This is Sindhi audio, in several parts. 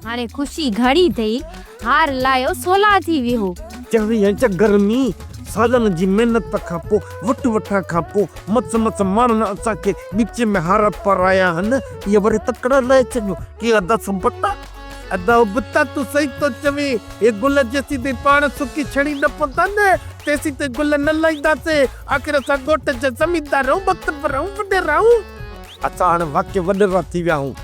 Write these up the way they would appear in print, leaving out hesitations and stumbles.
هاڻي خوشي گهڻي ٿئي، هار لاهيو سولا ٿي ويهو. چري ۽ چگهر ۾ سالن جي محنت کان پوء، وٺ وٺان کان پوء، مس مس ماڻهن اسان کي ڳچي ۾ هار پارايا آهن، اهي وري تڪڙا لاهي ڇڏيو. ڪي ادا سنبتا؟ ادا ابتا تون صحيح ٿو چوين، اهي گل جيسين تائين پاڻ سڪي ڇڻي نه پوندا نه، تيسين تائين گل نه لاهينداسين. آخر اسان ڳوٺ جا زميندار آهيون، مقتبر آهيون، وڏيرا آهيون. اسان هاڻي واقعي وڏيرا ٿي ويا آهيون.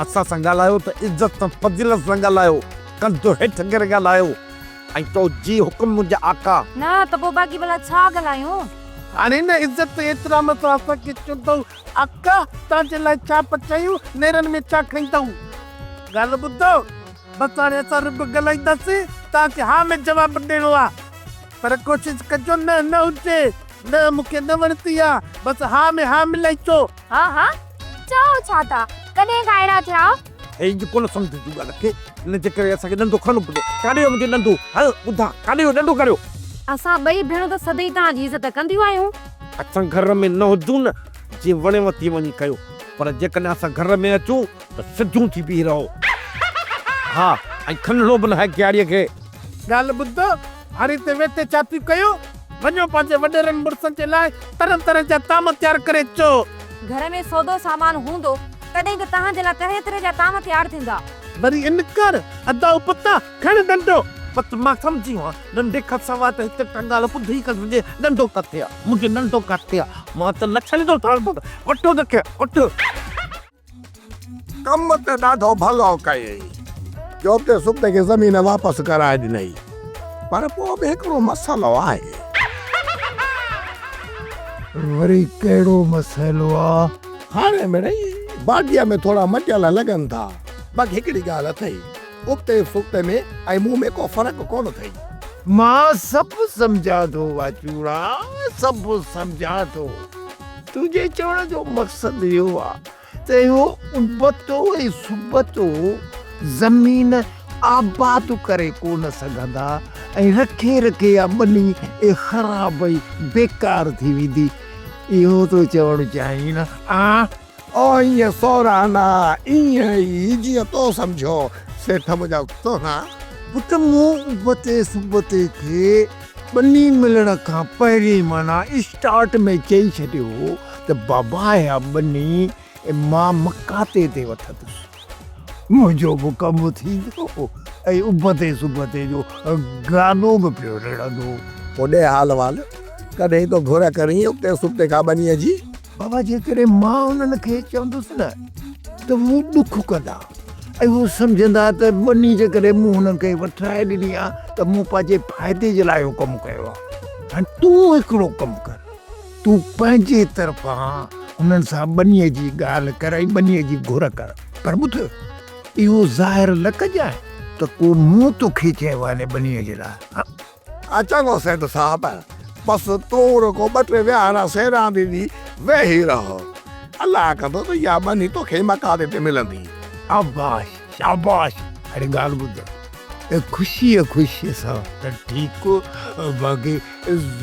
اسان سان ڳالهايو ته عزت سان فضيلت سان ڳالهايو، ڪنڌ هيٺ ڪري ڳالهايو ۽ چئو جي حڪم منهنجا آقا. نه ته پوء باقي ڀلا ڇا ڳالهايون؟ هاڻي نه عزت ۽ احترام سان اسان کي چوندؤ آقا توهان جي لاء ڇا پچايون، نيرن ۾ ڇا کائيندؤ؟ ڳالهه ٻڌو، بس هاڻي اسان رڳو ڳالهائينداسين، توهان کي ها ۾ جواب ڏيڻو آ. پر ڪوشش ڪجو نه نه هجي، نه مون کي نه وڻندي آ، بس ها ۾ ها ملائجو. ها ها چئو ڇا ٿا، ڪڏهن کان اهڙا ٿيا؟ هي جو ڪونه سمجهي ٿي ڳالهه کي، ان جي ڪري اسان کي ڏنڊو کڻڻو پوندو. ڪاڏي ويو منهنجو ڏنڊو؟ هل ٻڌاء، ڪاڏي ويو ڏنڊو ڪاڏي ويو؟ اسان ٻئي ڀيڻون ته سدائين توهان جي عزت ڪنديون آهيون. اسان گهر ۾ نه هجون نه، جيئن وڻيو تيئن وڃي ڪيو، پر جيڪڏهن اسان گهر ۾ اچون ته سڌيون ٿي بيهي رهو. ها، ۽ کڻڻو به ناهي ڪياڙيء کي. ڳالهه ٻڌ، هاڻي هتي ويٺي ڇا ٿيون ڪيو؟ وڃو پنهنجي وڏيرن مڙسن جي لاء طرح طرح جا طعام تيار ڪري اچو. گهر ۾ سودو سامان هوندو، تڏهن ته توهان جي لاء طرح طرح جا طعام تيار ٿيندا. وري انڪار، ادا اپتا، کڻ ڏنڊو. بس مان سمجهي ويو آهيان، ڏنڊي کان سواء ته هتي ٽنگال ٻڌي ئي ڪانه سگهجي. ڏنڊو ڪٿي آ؟ منهنجو ڏنڊو ڪٿي آ؟ مان ته نه ڇڏيندس ٿاڻو. وٺو ته کي، وٺ. ڪم ته ڏاڍو ڀلو ڪيئي، جو اتي سبتي کي زمين واپس ڪرائي ڏنئي، پر پوء به هڪڙو مسئلو آهي. وري ڪهڙو مسئلو آ؟ هاڻي مڙئي باڊيء ۾ ٿورا مٽيل لڳن ٿا، باقي هڪڙي ڳالهه اٿئي، ابتي سبتي ۾ ۽ مون ۾ ڪو فرق ڪونه اٿئي. مان سڀ سمجهان ٿو واچوڙا، سڀ سمجهان ٿو. تنهنجي چوڻ جو مقصد اهو آ ته اهو ابتو ۽ سبتو زمين آباد ڪري ڪو نه سگهندا ۽ رکي رکي اها ٻني خراب ۽ بيڪار ٿي ويندي. اهو ٿو چوڻ چاهين نه؟ آ. او ائين سورانا، ائين ئي جيئن تو سمجهيو، سيٺ منهنجا سهڻا. پٽ مون ابتي سبتي کي ٻني ملڻ کان پهرين معنيٰ اسٽارٽ ۾ چئي ڇڏيو هو ته بابا اها ٻني مان مقاطعي تي وٺندس. منهنجو به ڪم ٿيندو ۽ ابتي سبتي جو گانو به پيو رڙندو. پوء ڏي حال احوال، ڪڏهن ٿو گهر ڪرين ابتي سبتي کان ٻنيء جي؟ بابا جيڪڏهن مان انهن کي چوندس نه ته هو ڏک ڪندا ۽ هو سمجهندا ته ٻني جيڪڏهن مون هنن کي وٺرائي ڏني آ ته مون پنهنجي فائدي جي لاء اهو ڪم ڪيو آ. هاڻي تون هڪڙو ڪم ڪر، تون پنهنجي طرفان هنن سان ٻنيء جي ڳالهه ڪر ۽ ٻنيء جي گهر ڪر. پر ٻڌ، اهو ظاهر نه ڪجانء ته ڪو مون توکي چيو آهي ان ٻنيء جي لاء. ها! چڱو سيٺ صاحب، بس تون رڳو ٻه ٽي ويهارا سيراندي ڏي ويهي رهه. الله ڪندو ته اها ٻني توکي ئي مقاطعي تي ملندي. شاباش، شاباش! هاڻي ڳالهه ٻڌ، خوشيء خوشيء سان ته ٺيڪ، باقي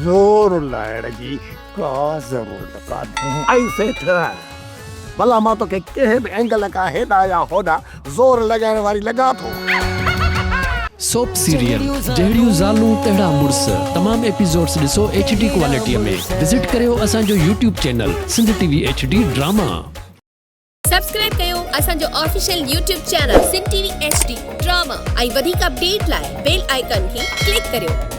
زور لائڻ جي ڪا ضرورت ڪانهي. اي سيٺ! ڀلا مان توکي ڪنهن به اينگل کان هيڏانهن يا هوڏانهن زور لڳائڻ واري لڳان ٿو. سوپ سيريل جهڙيون زالون تهڙا مڙس تمام ايپيسوڊس ڏسو ايڇ ڊي ڪوالٽي ۾ وزٽ ڪريو اسان جو YouTube channel Sindh T V H D drama. Subscribe ڪيو اسان جو official YouTube channel Sindh T V H D drama ۽ وڌيڪ اپڊيٽ لاء بيل آئيڪان کي ڪلڪ ڪريو.